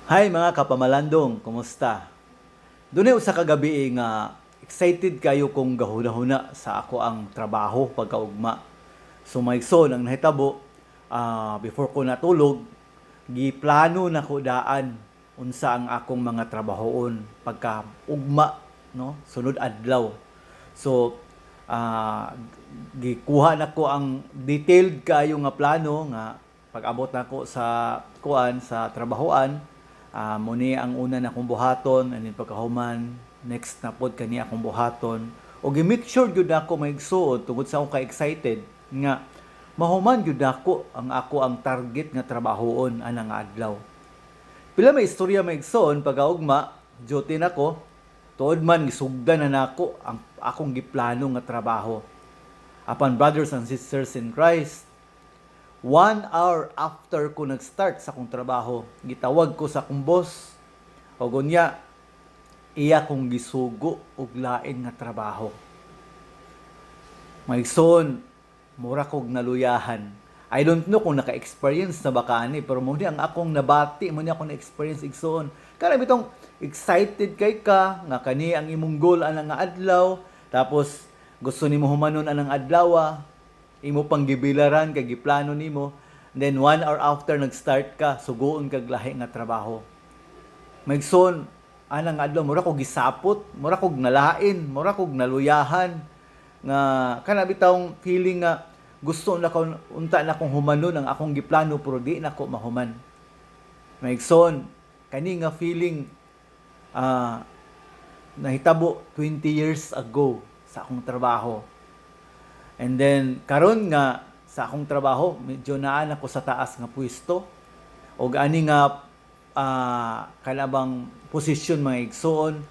Hi, mga kapamalandong, kumusta? Dunay usa ka gabi nga excited kayo kong gahuna-huna sa ako ang trabaho pagkaugma. So mga igsoon, ang nahitabo, before ko natulog, giplano na ko daan unsa ang akong mga trabahoon pagka ugma, no, sunod adlaw. So gikuha na ko ang detailed kayo nga plano nga pag-abot nako sa kuan, sa trabahoan, mo ni ang una na akong buhaton, and then pagkahuman, next na pod kani akong buhaton, o gi-make sure gyud ako, mga igsoon, tungod sa akong ka-excited nga mahuman gyud ako ang ako ang target nga trabahoon anang adlaw. Pila may istorya, mga igsoon, pagkaugma, duty nako, tuod man gisugdan na nako ang akong giplano nga trabaho. Apan, brothers and sisters in Christ, 1 hour after ko nag-start sa akong trabaho, gitawag ko sa akong boss. O unya, iya kong gisugo og lain nga trabaho. Mga igsoon, mura kog naluyahan. I don't know kung naka-experience na ba ka ani, pero mo ni ang akong nabati, mo ni akong na-experience, igsoon. Kana bitong excited kay ka nga kani ang imong goal anang nga adlaw, tapos gusto nimo humanon anang adlaw, imo pang gibilaran kay giplano nimo, then 1 hour after nag-start ka, suguon kag lahi nga trabaho. Mga igsoon, anang adlaw mura kog gisapot, mura kog nalain, mura kog naluyahan nga kana bitawng feeling nga gusto na ko unta na kong humanon ang akong giplano pero di na ko mahuman. Mga igsoon, kani nga feeling nahitabo 20 years ago sa akong trabaho. And then karon nga sa akong trabaho, medyo naan ako sa taas nga pwesto. Og ani nga kanabang posisyon, mga igsoon,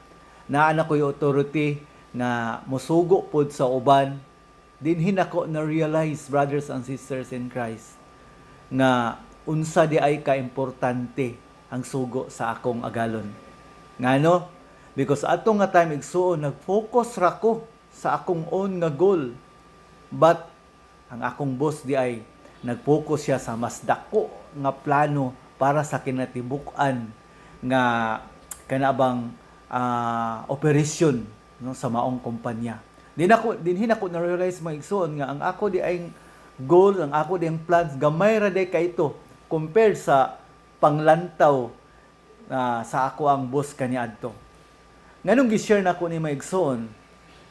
naa na ko'y authority nga mosugo pod sa uban. Dinhin ako na realize, brothers and sisters in Christ, nga unsa di ay ka-importante ang sugo sa akong agalon. Ngano? Because ato nga time, igsuon, nag-focus ra ko sa akong own nga goal. But ang akong boss di ay nag-focus siya sa mas dako nga plano para sa kinatibuk-an nga kanabang operation, no, sa maong kumpanya. Dinhin ako na realize, mga igsoon, nga ang ako di ay goal, ang ako di ang plans, gamay ra day kayto compare sa panglantaw sa ako ang boss kaniadto. Nganong gi-share nako ni, mga igsoon?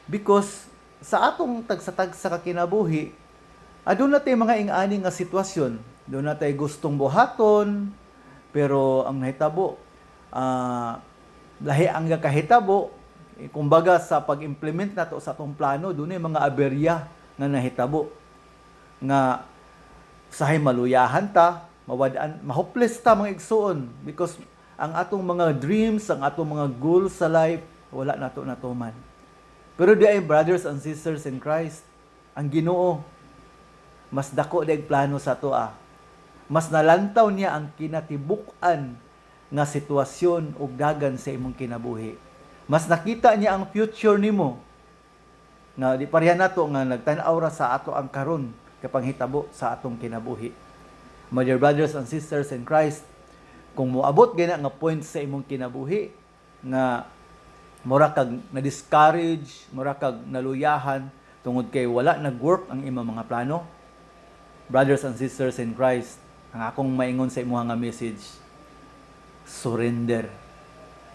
Because sa atong tagsa-tagsa ka kinabuhi, aduna tay mga ing-ani nga sitwasyon. Duna tay gustong buhaton, pero ang nahitabo, lahi ang kahitabo. Eh, kumbaga sa pag-implement nato sa atong plano, dunay mga aberya nga nahitabo nga sahay maluyahan ta, mawad-an, ma-hopeless ta, mga igsoon, because ang atong mga dreams, ang atong mga goals sa life, wala nato natuman. Pero di ay, brothers and sisters in Christ, ang Ginoo mas dako day plano sa ato ah. Mas nalantaw niya ang kinatibuk-an nga sitwasyon ug dagan sa imong kinabuhi. Mas nakita niya ang future nimo nga di pareha nato nga nagtan-aw ra sa ato ang karon kapanghitabo sa atong kinabuhi. My dear brothers and sisters in Christ, kung moabot gina nga point sa imong kinabuhi nga mura kag na-discourage, mura kag naluyahan tungod kay wala nag-work ang imong mga plano, brothers and sisters in Christ, ang akong maingon sa imuha nga message, surrender.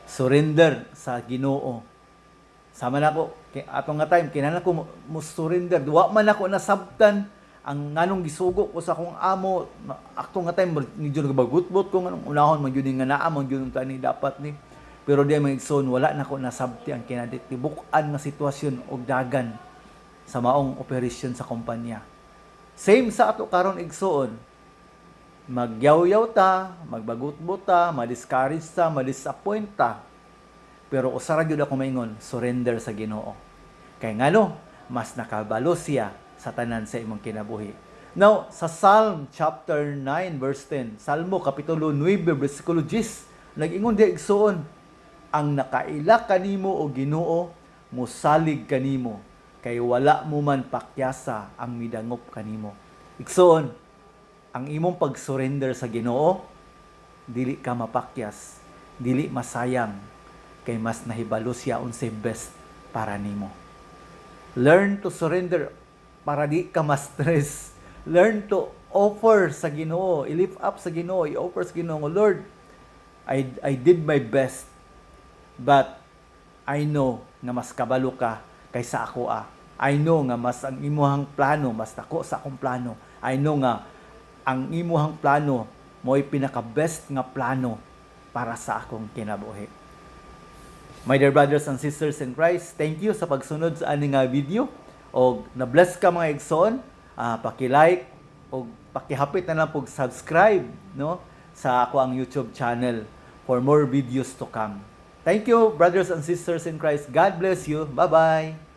Surrender sa Ginoo. Sama na ko, kay ato nga time, kinahanglan ko mo surrender. Wa man ako nasabtan ang nganong gisugo ko sa akong amo. Ato nga time, medyo nagbagut-but ko nganong unahon man gyud nga naa man gyud unta ni dapat ni. Pero di, mga igsoon, wala na ko nasabti ang kinatibuk-an nga sitwasyon og dagan sa maong operasyon sa kumpanya. Same sa ato karon, igsoon. Magyawyaw ta, magbagutbot ta, ma-discourage ta, ma-disappoint ta. Pero usa ra gyud ako maingon, surrender sa Ginoo. Kay ngano, mas nakabalo siya sa tanan sa imong kinabuhi. Now, sa Psalm chapter 9 verse 10, Salmo kapitulo 9 bersikulo 10, nag-ingon diha, igsoon, "Ang nakaila kanimo, o Ginoo, musalig kanimo, kay wala mo man pakyasa ang midangop kanimo." Igsoon, ang imong pag-surrender sa Ginoo, dili ka mapakyas. Dili masayang kay mas nahibalo siya unsay best para nimo. Learn to surrender para di ka ma-stress. Learn to offer sa Ginoo, i-lift up sa Ginoo, i-offer sa Ginoo, "Lord, I did my best, but I know nga mas kabalo ka kaysa ako ah. I know nga mas ang imuhang plano mas dako sa akong plano. I know nga ang imuhang plano mo'y pinaka best nga plano para sa akong kinabuhi." My dear brothers and sisters in Christ, thank you sa pagsunod sa ani nga video. Og na-bless ka, mga igsoon, paki-like og pakihapit na lang pog subscribe, no, sa akoang YouTube channel for more videos to come. Thank you, brothers and sisters in Christ. God bless you. Bye-bye.